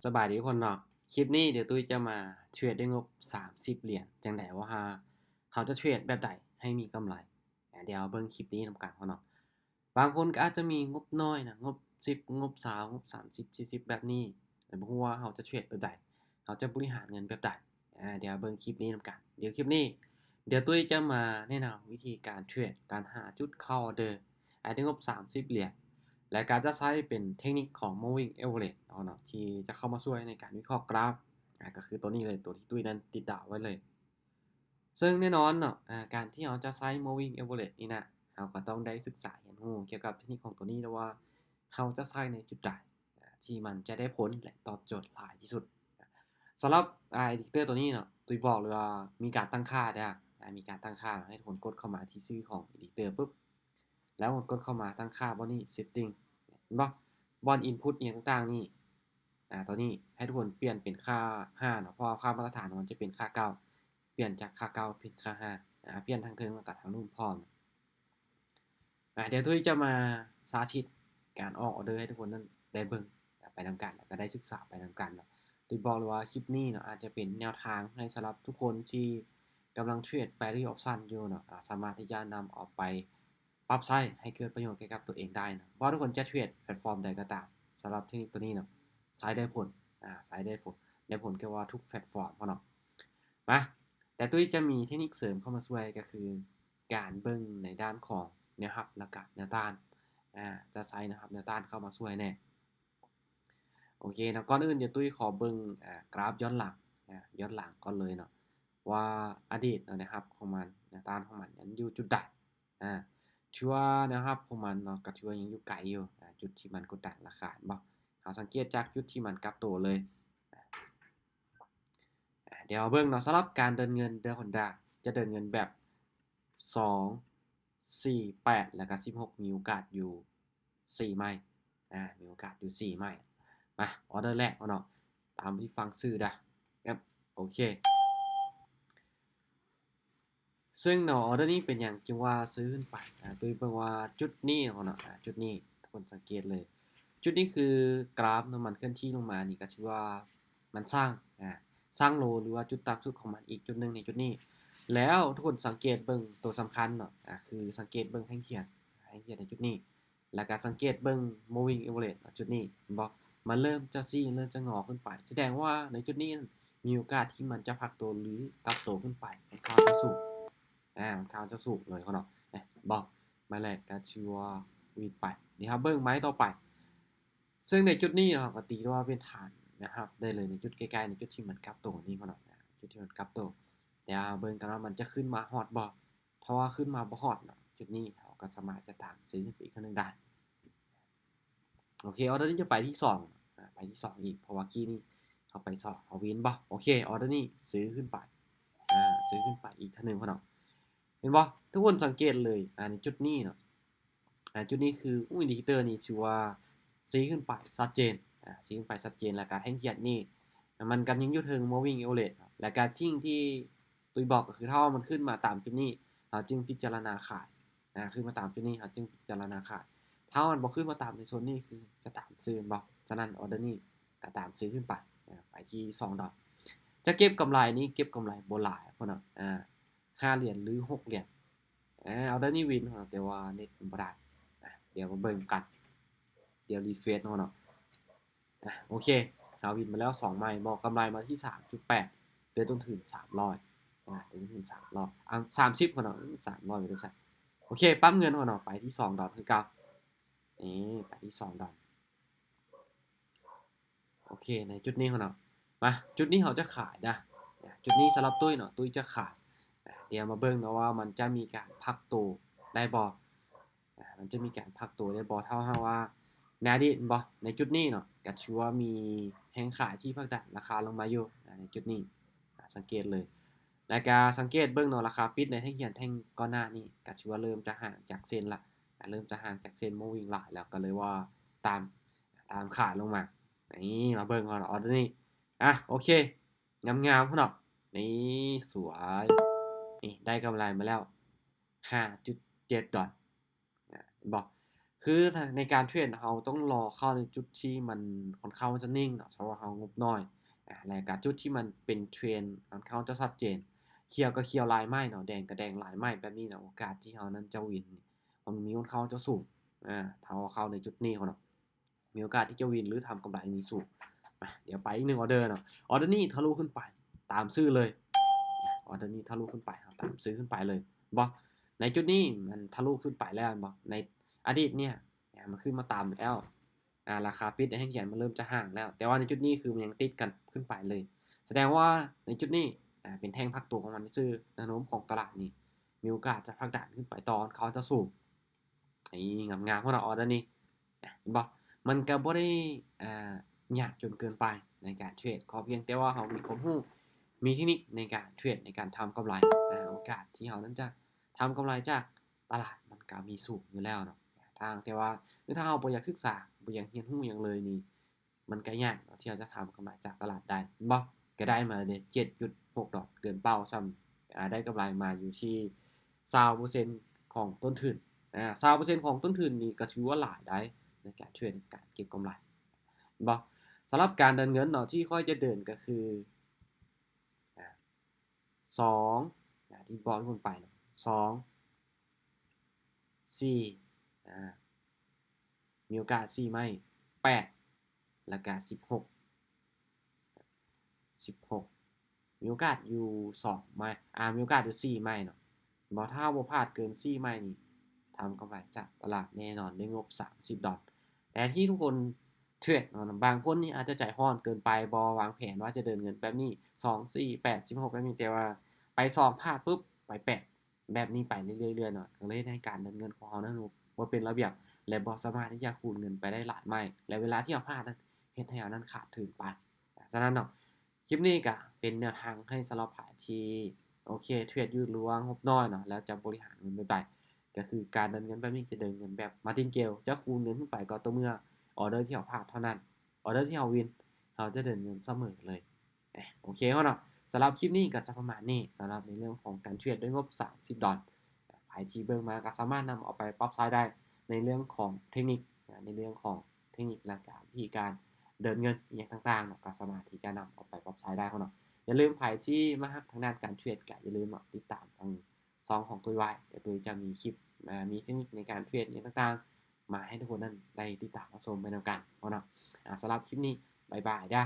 ສະບາຍດີທຸກຄົນເນາະ ຄລິບນີ້ດຽວຕຸ້ຍຈະມາເທຣດດ້ວຍງົບສາມສິບຫຼຽນ ຈັ່ງໃດວ່າເຮົາຈະເທຣດແບບໃດໃຫ້ມີກຳໄລ ດຽວເບິ່ງຄລິບນີ້ນຳກັນເນາະ. ບາງຄົນກໍອາດຈະມີງົບນ້ອຍນະ ງົບສິບ ງົບຊາວ ງົບສາມສິບ ສີ່ສິບ ແບບນີ້ ແຕ່ບໍ່ຮູ້ວ່າເຮົາຈະເທຣດແບບໃດ ເຮົາຈະບໍລິຫານເງິນແບບໃດ ອາ ດຽວເບິ່ງຄລິບນີ້ນຳກັນ. ດຽວຄລິບນີ້ ດຽວຕຸ້ຍຈະມາແນະນຳວິທີການເທຣດ ການຫາຈຸດເຂົ້າອອເດີ ອາ ດ້ວຍງົບສາມສິບຫຼຽນ ແລະ ກະຈະໃຊ້ເປັນເທັກນິກຂອງ Moving Average ເນາະ ທີ່ຈະເຂົ້າມາຊ່ວຍໃນການວິເຄາະກຣາຟ ອາ ກໍຄືຕົວນີ້ເລີຍ ຕົວທີ່ຕຸ້ຍນັ້ນຕິດດາວໄວ້ເລີຍ. ເຊິ່ງແນ່ນອນເນາະ ອາ ການທີ່ເຮົາຈະໃຊ້ Moving Average ນີ້ນະ ເຮົາກໍຕ້ອງໄດ້ສຶກສາຮຽນຮູ້ກ່ຽວກັບເທັກນິກຂອງຕົວນີ້ ແລະ ວ່າເຮົາຈະໃຊ້ໃນຈຸດໃດ ອາ ທີ່ມັນຈະໄດ້ຜົນ ແລະ ຕອບໂຈດຫຼາຍທີ່ສຸດ. ສຳລັບ ອາ Indicator ຕົວນີ້ເນາະ ຕຸ້ຍບອກເລີຍວ່າມີການຕັ້ງຄ່າເດີ ອາ ມີການຕັ້ງຄ່າ ໃຫ້ທຸກຄົນກົດເຂົ້າມາທີ່ຊື່ຂອງ Indicator ປຶບ ແລ້ວກົດເຂົ້າມາຕັ້ງຄ່າບ່ອນນີ້ Setting ເຫັນບໍ່? ບ່ອນ Input ອີ່ຫຍັງຕ່າງໆນີ້ ອາ ຕົວນີ້ໃຫ້ທຸກຄົນປ່ຽນເປັນຄ່າຫ້າເນາະ ເພາະວ່າຄ່າມາດຕະຖານຂອງມັນຈະເປັນຄ່າເກົ້າ ປ່ຽນຈາກຄ່າເກົ້າເປັນຄ່າຫ້າ ອາ ປ່ຽນທາງເທິງແລ້ວກໍທາງລຸ່ມພ້ອມ. ອາ ດຽວຕຸ້ຍຈະມາສາທິດການອອກອອເດີໃຫ້ທຸກຄົນນັ້ນໄດ້ເບິ່ງໄປນຳກັນ ແລ້ວກໍໄດ້ສຶກສາໄປນຳກັນເນາະ. ຕຸ້ຍບອກເລີຍວ່າຄລິບນີ້ເນາະ ອາດຈະເປັນແນວທາງໃຫ້ສຳລັບທຸກຄົນທີ່ກຳລັງເທຣດ Value Option ຢູ່ເນາະ ອາ ສາມາດທີ່ຈະນຳເອົາໄປ ປັບໃຊ້ໃຫ້ເກີດປະໂຫຍດແກ່ກັບຕົວເອງໄດ້ນະ. ບໍ່ວ່າທຸກຄົນຈະເທຣດແພລດຟອມໃດກໍຕາມ ສຳລັບເທັກນິກຕົວນີ້ເນາະ ໃຊ້ໄດ້ຜົນ ອາ ໃຊ້ໄດ້ຜົນ ໄດ້ຜົນເກືອບວ່າທຸກແພລດຟອມເນາະ. ມາ ແຕ່ຕຸ້ຍຈະມີເທັກນິກເສີມເຂົ້າມາຊ່ວຍ ກໍຄືການເບິ່ງໃນດ້ານຂອງແນວຮັບ ແລ້ວກະແນວຕ້ານ ອາ ຈະໃຊ້ແນວຮັບແນວຕ້ານເຂົ້າມາຊ່ວຍແດ່. ໂອເຄເນາະ ກ່ອນອື່ນດຽວຕຸ້ຍຂໍເບິ່ງ ອາ ກຣາຟຍ້ອນຫຼັງ ອາ ຍ້ອນຫຼັງກ່ອນເລີຍເນາະ ວ່າອະດີດເນາະ ແນວຮັບຂອງມັນ ແນວຕ້ານຂອງມັນຍັງຢູ່ຈຸດໃດ. ອາ ຖືວ່າແນວຮັບຂອງມັນເນາະ ກໍຖືວ່າຍັງຢູ່ໄກຢູ່ ອາ ຈຸດທີ່ມັນກົດດັນລາຄາ ເຫັນບໍ່? ເຮົາສັງເກດຈາກຈຸດທີ່ມັນກັບໂຕເລີຍ. ອາ ດຽວເຮົາເບິ່ງເນາະ ສຳລັບການເດີນເງິນເດືອນຫົນດາ ຈະເດີນເງິນແບບ ສອງ ສີ່ ແປດ ແລ້ວກໍ ສິບຫົກ ມີໂອກາດຢູ່ ສີ່ໄມ້ ອາ ມີໂອກາດຢູ່ ສີ່ໄມ້. ມາ ອອເດີແລກເນາະ ຕາມທີ່ຟັງຊື່ດາ ແອັບ ໂອເຄ. ເຊິ່ງເນາະ ອອເດີນີ້ເປັນຫຍັງຈຶ່ງວ່າຊື້ຂຶ້ນໄປ? ອາ ຕຸ້ຍເບິ່ງວ່າຈຸດນີ້ເນາະ ອາ ຈຸດນີ້ ທຸກຄົນສັງເກດເລີຍ ຈຸດນີ້ຄືກຣາຟນ້ຳມັນເຄື່ອນທີ່ລົງມາ ນີ້ກໍຖືວ່າມັນສ້າງ ອາ ສ້າງໂລ ຫຼືວ່າຈຸດຕ່ຳສຸດຂອງມັນອີກຈຸດໜຶ່ງໃນຈຸດນີ້. ແລ້ວທຸກຄົນສັງເກດເບິ່ງໂຕສຳຄັນເນາະ ອາ ຄືສັງເກດເບິ່ງແທ່ງຂຽນ ແທ່ງຂຽນໃນຈຸດນີ້ ແລ້ວກໍສັງເກດເບິ່ງ moving average ເນາະ ຈຸດນີ້ ເຫັນບໍ່? ມັນເລີ່ມຈະຊີ້ ເລີ່ມຈະງໍຂຶ້ນໄປ ສະແດງວ່າໃນຈຸດນີ້ນັ້ນ ມີໂອກາດທີ່ມັນຈະພັກໂຕ ຫຼື ກັບໂຕຂຶ້ນໄປ ມັນຄ່ອນຂ້າງຈະສູງ ອາ ມັນຄ່ອນຂ້າງຈະສູງເລີຍເນາະ ເຫັນບໍ່? ມາແລ້ວກໍຖືວ່າວິນໄປ. ດຽວເຮົາເບິ່ງໄມ້ຕໍ່ໄປ ເຊິ່ງໃນຈຸດນີ້ເນາະ ເຮົາກໍຕີໄດ້ວ່າເປັນຖານແນວຮັບໄດ້ເລີຍ ໃນຈຸດໃກ້ໆ ໃນຈຸດທີ່ມັນກັບໂຕນີ້ເນາະ ຈຸດທີ່ມັນກັບໂຕ. ດຽວເຮົາເບິ່ງກັນວ່າມັນຈະຂຶ້ນມາຮອດບໍ່? ຖ້າວ່າຂຶ້ນມາບໍ່ຮອດເນາະ ຈຸດນີ້ເຮົາກໍສາມາດຈະຕາມຊື້ຂຶ້ນໄປອີກຄັ້ງໜຶ່ງໄດ້. ໂອເຄ ອອເດີນີ້ຈະໄປທີ່ສອງ ອາ ໄປທີ່ສອງອີກ ເພາະວ່າກີ້ນີ້ເຮົາໄປສອງ ເຮົາວິນບໍ່? ໂອເຄ ອອເດີນີ້ຊື້ຂຶ້ນໄປ ອາ ຊື້ຂຶ້ນໄປອີກຄັ້ງໜຶ່ງເນາະ ເຫັນບໍ່? ທຸກຄົນສັງເກດເລີຍ ອາ ໃນຈຸດນີ້ເນາະ ອາ ຈຸດນີ້ຄື ອຸ້ຍ ອິນດິເຄເຕີນີ້ຖືວ່າຊີ້ຂຶ້ນໄປຊັດເຈນ ອາ ຊີ້ຂຶ້ນໄປຊັດເຈນ ແລ້ວກະແທ່ງຂຽນນີ້ ມັນກໍຍັງຢູ່ເທິງ moving average ເນາະ ແລ້ວກະສິ່ງທີ່ຕຸ້ຍບອກກໍຄື ຖ້າວ່າມັນຂຶ້ນມາຕາມຈຸດນີ້ ເຮົາຈຶ່ງພິຈາລະນາຂາຍ ອາ ຂຶ້ນມາຕາມຈຸດນີ້ ເຮົາຈຶ່ງພິຈາລະນາຂາຍ. ຖ້າວ່າມັນບໍ່ຂຶ້ນມາຕາມໃນໂຊນນີ້ ຄືຈະຕາມຊື້ແມ່ນບໍ່? ສະນັ້ນ ອອເດີນີ້ກໍຕາມຊື້ຂຶ້ນໄປ ອາ ໄປທີ່ສອງດອນ. ຈະເກັບກຳໄລນີ້ ເກັບກຳໄລບໍ່ຫຼາຍເນາະ ອາ ຫ້າຫຼຽນ ຫຼື ຫົກຫຼຽນ ອາ ອອເດີນີ້ວິນ ແຕ່ວ່າເນັດມັນບໍ່ໄດ້ ອາ ດຽວມາເບິ່ງກັນ ດຽວຣີເຟຣຊເນາະ ອາ ໂອເຄ ເຮົາວິນມາແລ້ວສອງໄມ້ ບວກກຳໄລມາທີ່ສາມຈຸດແປດ ເຫຼືອຕົ້ນທຶນສາມຮ້ອຍ ອາ ເຫຼືອຕົ້ນທຶນສາມຮ້ອຍ ອາ ສາມສິບເນາະ ສາມຮ້ອຍໄປໄດ້ຊັ້ນ. ໂອເຄ ປ້ຳເງິນເນາະ ໄປທີ່ສອງດອນຄືເກົ່າ ນີ້ ໄປທີ່ສອງດອນ. ໂອເຄ ໃນຈຸດນີ້ເນາະ ມາ ຈຸດນີ້ເຮົາຈະຂາຍນະ ຈຸດນີ້ສຳລັບຕຸ້ຍເນາະ ຕຸ້ຍຈະຂາຍ. ດຽວມາເບິ່ງເນາະວ່າມັນຈະມີການພັກໂຕໄດ້ບໍ່ ມັນຈະມີການພັກໂຕໄດ້ບໍ່? ຖ້າຫາກວ່າໃນອະດີດເຫັນບໍ່ ໃນຈຸດນີ້ເນາະ ກໍຖືວ່າມີແຮງຂາຍທີ່ຜັກດັນລາຄາລົງມາຢູ່ ໃນຈຸດນີ້ ສັງເກດເລີຍ ແລ້ວກໍສັງເກດເບິ່ງເນາະ ລາຄາປິດໃນແທ່ງຂຽນແທ່ງກ່ອນໜ້ານີ້ ກໍຖືວ່າເລີ່ມຈະຫ່າງຈາກເສັ້ນລະ ເລີ່ມຈະຫ່າງຈາກເສັ້ນ moving ຫຼາຍແລ້ວ ກໍເລີຍວ່າຕາມ ຕາມຂາຍລົງມາ. ນີ້ ມາເບິ່ງເນາະ ອອເດີນີ້ ອາ ໂອເຄ ງາມໆເນາະ ນີ້ ສວຍ ນີ້ ໄດ້ກຳໄລມາແລ້ວ ຫ້າຈຸດເຈັດດອນ ເຫັນບໍ່? ຄືໃນການເທຣດເຮົາຕ້ອງລໍເຂົ້າໃນຈຸດທີ່ມັນຄ່ອນຂ້າງຈະນິ່ງເນາະ ເພາະວ່າເຮົາງົບໜ້ອຍ ອາ ແລະກະຈຸດທີ່ມັນເປັນເທຣນຄ່ອນຂ້າງຈະຊັດເຈນ ຂຽວກໍຂຽວຫຼາຍໄມ້ເນາະ ແດງກໍແດງຫຼາຍໄມ້ແບບນີ້ເນາະ ໂອກາດທີ່ເຮົານັ້ນຈະວິນ ມັນມີຄ່ອນຂ້າງຈະສູງ ອາ ຖ້າເຮົາເຂົ້າໃນຈຸດນີ້ເນາະ ມີໂອກາດທີ່ຈະວິນ ຫຼື ທຳກຳໄລນີ້ສູງ. ມາ ດຽວໄປອີກໜຶ່ງອອເດີເນາະ ອອເດີນີ້ທະລຸຂຶ້ນໄປ ຕາມຊື່ເລີຍ ອາ ອອເດີນີ້ທະລຸຂຶ້ນໄປ ເຮົາຕາມຊື່ຂຶ້ນໄປເລີຍ ເຫັນບໍ່? ໃນຈຸດນີ້ມັນທະລຸຂຶ້ນໄປແລ້ວ ເຫັນບໍ່? ໃນອະດີດເນຍ ອາ ມັນຂຶ້ນມາຕາມແລ້ວ ອາ ລາຄາປິດໃນແທ່ງຂຽນມັນເລີ່ມຈະຫ່າງແລ້ວ ແຕ່ວ່າໃນຈຸດນີ້ຄືມັນຍັງຕິດກັນຂຶ້ນໄປເລີຍ ສະແດງວ່າໃນຈຸດນີ້ ອາ ເປັນແທ່ງພັກຕົວຂອງມັນຊື່ ແນວໂນ້ມຂອງຕະຫຼາດນີ້ ມີໂອກາດຈະຜັກດັນຂຶ້ນໄປຕໍ່ ເຂົ້າຈະສູງ ນີ້ງາມໆ ເນາະ ອອເດີນີ້ ເຫັນບໍ່? ມັນກໍບໍ່ໄດ້ ອາ ຍາກຈົນເກີນໄປໃນການເທຣດ ຂໍພຽງແຕ່ວ່າເຮົາມີຄວາມຮູ້ ມີເທັກນິກໃນການເທຣດ ໃນການທຳກຳໄລ ອາ ໂອກາດທີ່ເຮົານັ້ນຈະທຳກຳໄລຈາກຕະຫຼາດມັນກໍມີສູງຢູ່ແລ້ວເນາະ ຖ້າຫາກແຕ່ວ່າ ຫຼື ຖ້າເຮົາບໍ່ຢາກສຶກສາ ບໍ່ຢາກຮຽນຮູ້ຫຍັງເລີຍນີ້ ມັນກໍຍາກເນາະທີ່ເຮົາຈະທຳກຳໄລຈາກຕະຫຼາດໄດ້ ເຫັນບໍ່? ກໍໄດ້ມາເດ້ ເຈັດຈຸດຫົກດອນ ເກີນເປົ້າຊ້ຳ ອາ ໄດ້ກຳໄລມາຢູ່ທີ່ຊາວເປີເຊັນຂອງຕົ້ນທຶນ ອາ ຊາວເປີເຊັນຂອງຕົ້ນທຶນນີ້ກໍຖືວ່າຫຼາຍໄດ໋ ໃນການເທຣດ ໃນການເກັບກຳໄລ ເຫັນບໍ່? ສຳລັບການເດີນເງິນເນາະ ທີ່ຂ້ອຍຈະເດີນກໍຄື ອາ ສອງ ອາ ທີ່ບອກທຸກຄົນໄປເນາະ ສອງ ສີ່ ອາ ມີໂອກາດສີ່ໄມ້ ແປດ ແລ້ວກະສິບຫົກ ສິບຫົກ ມີໂອກາດຢູ່ສອງໄມ້ ອາ ມີໂອກາດຢູ່ສີ່ໄມ້ເນາະ ບໍ່ ຖ້າເຮົາບໍ່ພາດເກີນສີ່ໄມ້ນີ້ ທຳກຳໄລຈາກຕະຫຼາດແນ່ນອນ ດ້ວຍງົບສາມສິບດອນ ແຕ່ທີ່ທຸກຄົນເທຣດເນາະ ບາງຄົນນີ້ອາດຈະໃຈຮ້ອນເກີນໄປ ບໍ່ວາງແຜນວ່າຈະເດີນເງິນແບບນີ້ ສອງ ສີ່ ແປດ ສິບຫົກ ແບບນີ້ ແຕ່ວ່າໄປສອງພາດປຶບ ໄປແປດ ແບບນີ້ໄປເລື້ອຍໆເນາະ ກໍເລີຍເຮັດໃຫ້ການເດີນເງິນຂອງເຮົານັ້ນບໍ່ເປັນລະບຽບ ແລະ ບໍ່ສາມາດທີ່ຈະຄູນເງິນໄປໄດ້ຫຼາຍໄມ້ ແລະ ເວລາທີ່ເຮົາພາດນັ້ນ ເຮັດໃຫ້ເຮົານັ້ນຂາດທຶນໄປ. ສະນັ້ນເນາະ ຄລິບນີ້ກະເປັນແນວທາງໃຫ້ສຳລັບໃຜທີ່ ໂອເຄ ເທຣດຢູ່ ຫຼືວ່າງົບໜ້ອຍເນາະ ແລ້ວຈະບໍລິຫານເງິນແບບໃດ ກໍຄືການເດີນເງິນແບບນີ້ຈະເດີນເງິນແບບ martingale ຈະຄູນເງິນຂຶ້ນໄປກໍຕໍ່ເມື່ອອອເດີທີ່ເຮົາພາດເທົ່ານັ້ນ ອອເດີທີ່ເຮົາວິນ ເຮົາຈະເດີນເງິນສະເໝີເລີຍ. ເອີ ໂອເຄເນາະ ສຳລັບຄລິບນີ້ກໍຈະປະມານນີ້ ສຳລັບໃນເລື່ອງຂອງການເທຣດດ້ວຍງົບສາມສິບດອນ ໃຜທີ່ເບິ່ງມາກໍສາມາດນຳເອົາໄປປັບໃຊ້ໄດ້ໃນເລື່ອງຂອງເທັກນິກ ໃນເລື່ອງຂອງເທັກນິກ ແລະ ການ ວິທີການເດີນເງິນອີ່ຫຍັງຕ່າງໆເນາະ ກໍສາມາດທີ່ຈະນຳເອົາໄປປັບໃຊ້ໄດ້ເນາະ. ຢ່າລືມໃຜທີ່ມາຮັກທາງດ້ານການເທຣດ ກໍຢ່າລືມເນາະ ຕິດຕາມທາງຊ່ອງຂອງຕຸ້ຍໄວ້ ດຽວຕຸ້ຍຈະມີຄລິບ ອາ ມີເທັກນິກໃນການເທຣດອີ່ຫຍັງຕ່າງໆ ມາໃຫ້ທຸກຄົນນັ້ນໄດ້ຕິດຕາມຮັບຊົມໄປນຳກັນເນາະ. ອາ ສຳລັບຄລິບນີ້ ບາຍບາຍເດີ້.